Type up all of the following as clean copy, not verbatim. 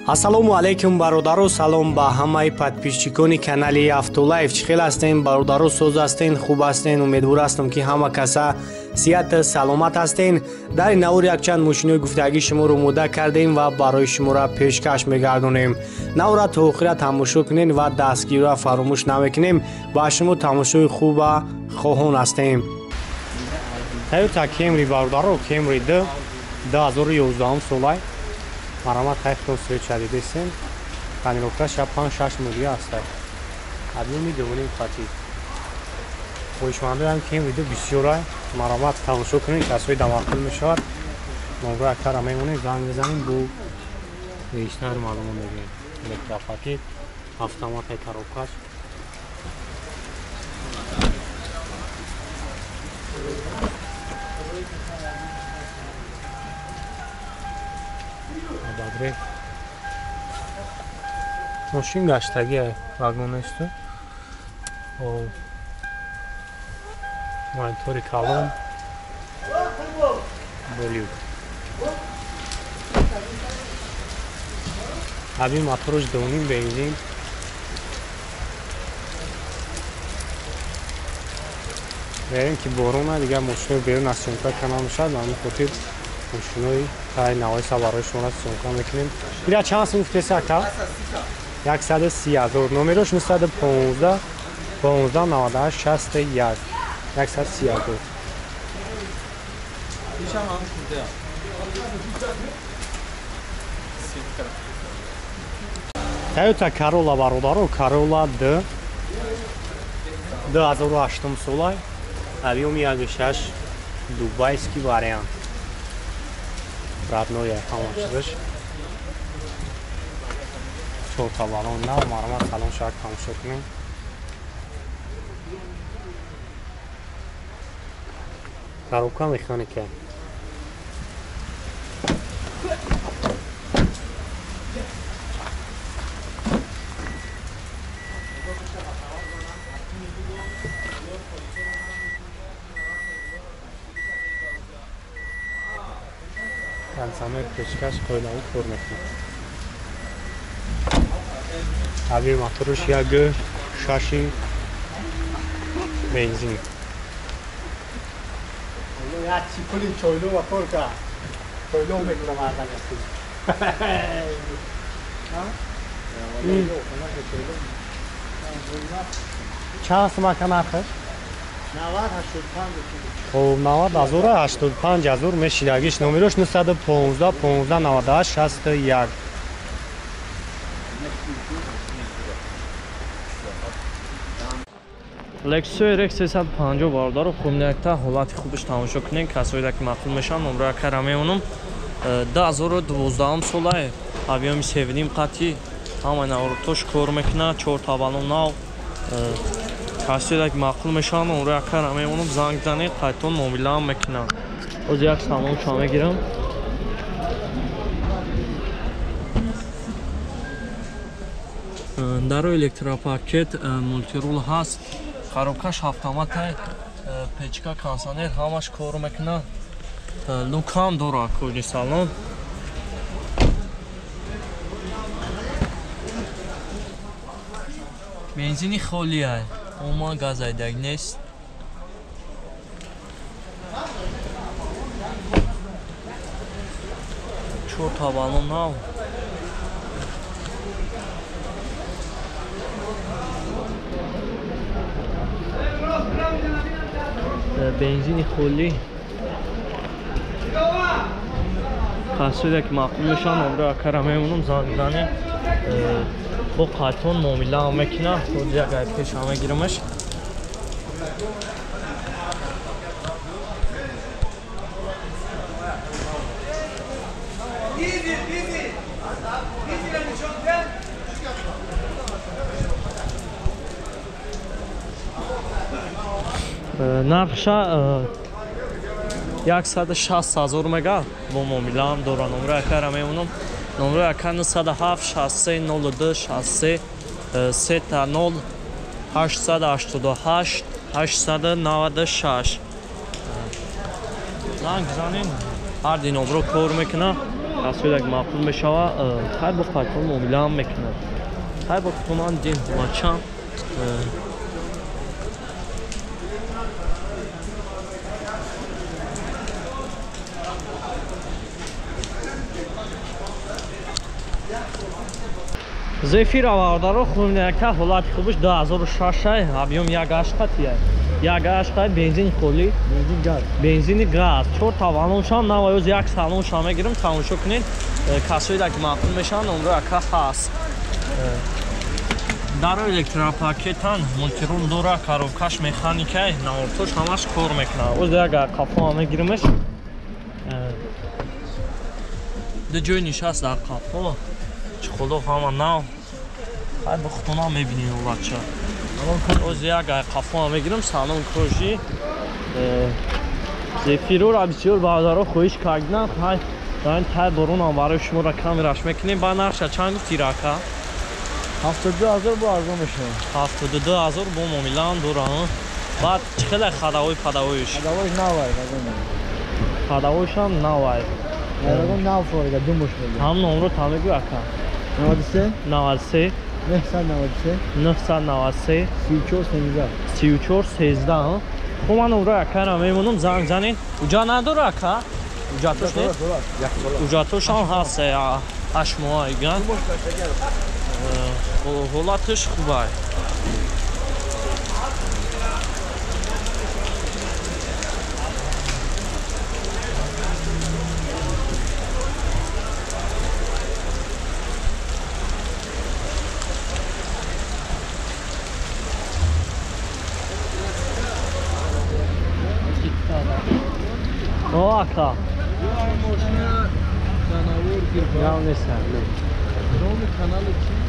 Ассалому алайкум бародаро, салом ба ҳамаи подписчикони канали Автолайф. Чӣ хел ҳастем бародаро, соз ҳастен, хуб ҳастен? Умедвор ҳастам, ки ҳама каса сиҳат саломат ҳастен. Дар ин навор якчанд мошинои гуфтагӣ шуморо омода кардем ва барои шуморо пешкаш мегардонем. Навора то охира тамошо кунен ва дастгирро фаромӯш намекунем. Ба шумо тамошои хуба хоҳон ҳастем. Toyota Camry бародаро, Camry 2011 солай. Марамат хайхтон свеча дидесен. Тонировка ша 5-6 милли аст. Объёми 2.5 хати. Хоҳишмандоям Camry бисёр марамат тамошо кунед, касои дамақул мешавад. Номро акара мемонем, занг мезанем, бо бештар маълумот мегирем. Электропакет, автоматай коробкаш. Бадре. Мошин гаштаги вагонесту. Монитори калон. Болюк. Аби моторш 2.5 бензин. Верем ки борона, дигар мошинои берун аз съёмка канал мешавад, ба ҳамин хотир мошинои таи навоиса барои шуморо съёмка мекунем. Ира чанд сум гуфтеси ака? 130 000. Номерош 915 15 98 61. 130 000. Toyota Corolla бародаро, Corolla D 2008 солай, объёми 1.6, дубайский вариант. Родной ҳама чизаш. Чорта балон нав, мармар салон шак тамошо кунем. Коробка механика. Кондиционер пешкаш қойлаву кор мекунад. Объёми моторш 1.6 бензин. Чанд сум ака нархаш? 90 85 000 мешидагиш. Номерош 915 15 98 61. Lexus RX 350 бародаро, хубнякта ҳолати хубаш тамошо кунед. Касоида ки маъқул мешаванд, номро акара меонам. 2012 солае, объёми 7.5 қати, ҳамаи наворотош кор мекунад, 4 табалон нав. Касоида ки маъқул мешаванд, номро акара меонам, занг занед, қайтон муомилаам мекунанд. Оз як салонча мегирам. Даро электропакет мултирул ҳаст. Коробкаш автоматай, печка, кондиционер ҳамаш кор мекунад. Лукам дорад куҷи салон. Бензини холиай, умуман газайдаг нест. Чорта балон нав. Бензини холӣ. Касоида ки маъқул мешаванд, номро акара мемонам, занг занем. Бо қайтон муомилаам мекунам. Ҳозир як гай пеш ҳама гирамаш. Нархша 160 000 мега бо муомилаам дора. Номро акара мемонам. Номро ака 907 63 02 63 30 888 896. Занг занем, ҳар ди номро кор мекунад. Касои ки маъқул мешава, хай бо қайтон муомила ҳам мекунад. Хай бо хутунан дин ҳолатчам. Зефира бародаро хунякта ҳолати хубаш 2006 объем 1.8 қатия. 1.8 бензин холи, бензин газ. Бензини газ. 4 та баллоншам навоёз як салоншам мегирам, тамошо кунед. Касои ки маъқул мешаванд, онро ака ҳаст. Даро электропакетан, мультирул дора, коробкаш механикай, навортош ҳамаш кор мекунад. Оз як қафо мегиримаш. Ду ҷой нишаст дар қафо. Худо ҳама нав. Ҳай бо хутуна мебинед ҳолатча. Оз як қафо мегирам, салон кожи. Зефирора бисёр бародаро хоҳиш карданд. Ҳай дар ин тай боронам барои шуморо камераш мекунем. Ба нархша чанд гуфти рака? 72000 бо арзон мешавад. 72000 бо муомилаам дора. Баъд чӣ хеле хадавои падавоиш? Хадавоиш навай, хадавоишам навай. Ягон нав форига ду муш мегирад. Ҳам номро та мегӯй ака? 93 93 993 993 34 13 34 13. Хуб, ман номро акара мемонам, занг занед. Уҷа надора ака? Уҷатош нест? Уҷатошам ҳаст, 8 моҳ иган. Ҳолаташ хубай. Ака.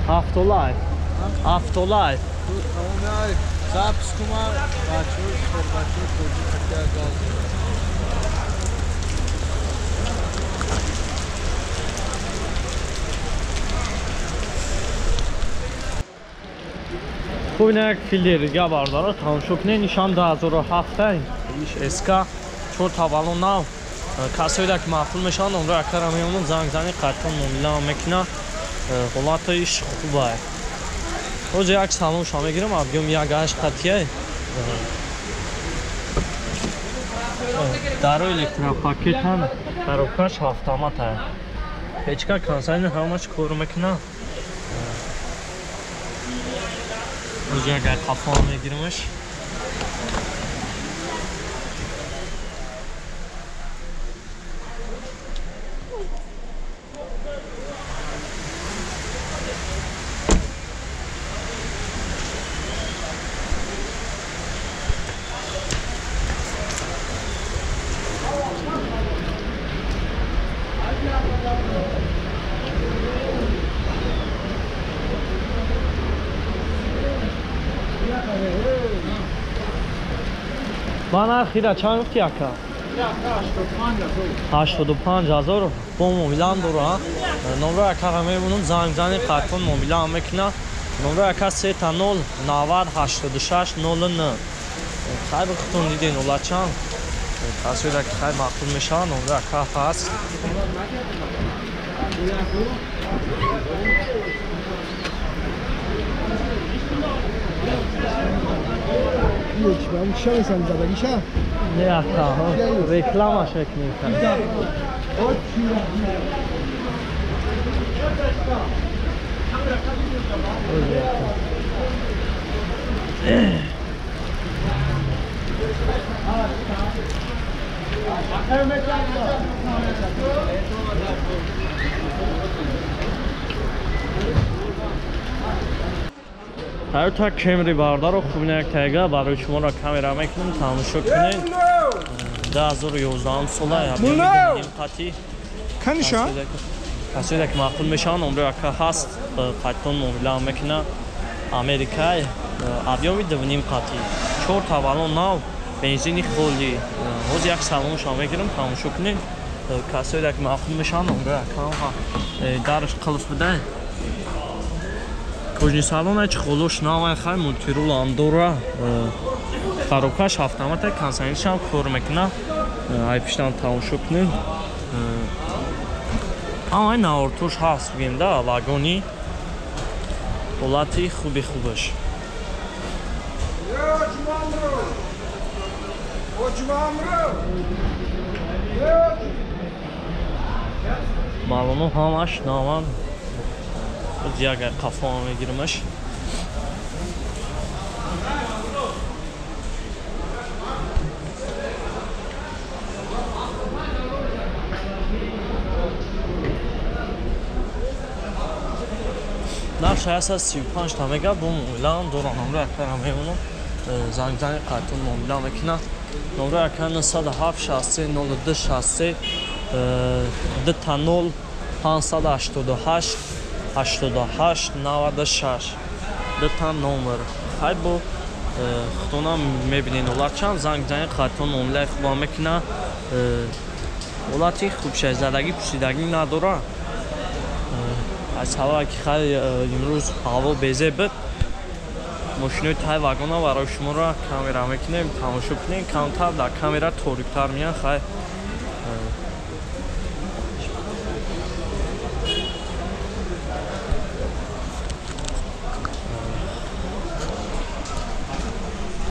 Автолайф. Автолайф. Хуб, инак филдерга бародаро тамошо кунед. Нишон 2007 иш СК 4 та баллон нав. Касои ки маъқул мешаванд, онро акара мемонам, занг зани, қайтон муомила мекунад. Ҳолаташ хубай. Оз як салонша мегирам, объем 1.8 қатия. Даро электропакетан, коробкаш автомата. Печка консайнер ҳамаш кор мекунад. Оз як қафо мегирамаш. Ба нархира чанд гуфти ака? 85000 бо муомилаам дора. Номро акара мебунам, занг зани, қайтон муомилаам мекунад. Номро ака 3 0 90 86 09. Хай бо хутун диден ҳолатчам. Касои ки хай маъқул мешаванд, номро ака ҳаст. Не ака, реклама шекнем. Toyota Camry бародаро хуб як тайга барои шуморо камера мекунам, тамошо кунед. 2011 сола объем қати. Каниша? Касои ки маъқул мешаванд, онро ака ҳаст, қайтон муомила мекунад. Америкай объеми 2.5 қати. 4 та баллон нав, бензини холи. Ҳозир як салоншам мегирам, тамошо кунед. Касои ки маъқул мешаванд, онро ака дараш қулф буда. Кожни салон чи холош навай хай мультирул ам дора. Коробкаш автомата, консайнершам кор мекунад. Ай пиштан тамошо кунед. Ҳамаи навортош ҳаст бигем да, вагони ҳолати хуби хубаш. Маълумо ҳамаш наван. Як қафо мегиримаш. Нарх 635 та мега, бо муомилаам дорам, ҳамроҳ акарам мемонам, зангзани қайтон муомила мекунам. Номраи ака 907 63 02 63 2 0 588 88 96 дута номер. Хай бо худонам мебинен ҳолатчам, зангзани қайтон муомилаи хубам мекуна. Ҳолати хубшайзадагӣ пӯшидагӣ надора. Аз сабабе ки хай имрӯз ҳаво безеб буд, мошинои тай вагона барои шуморо камера мекунем, тамошо кунем. Камтар дар камера ториктар меян. Хай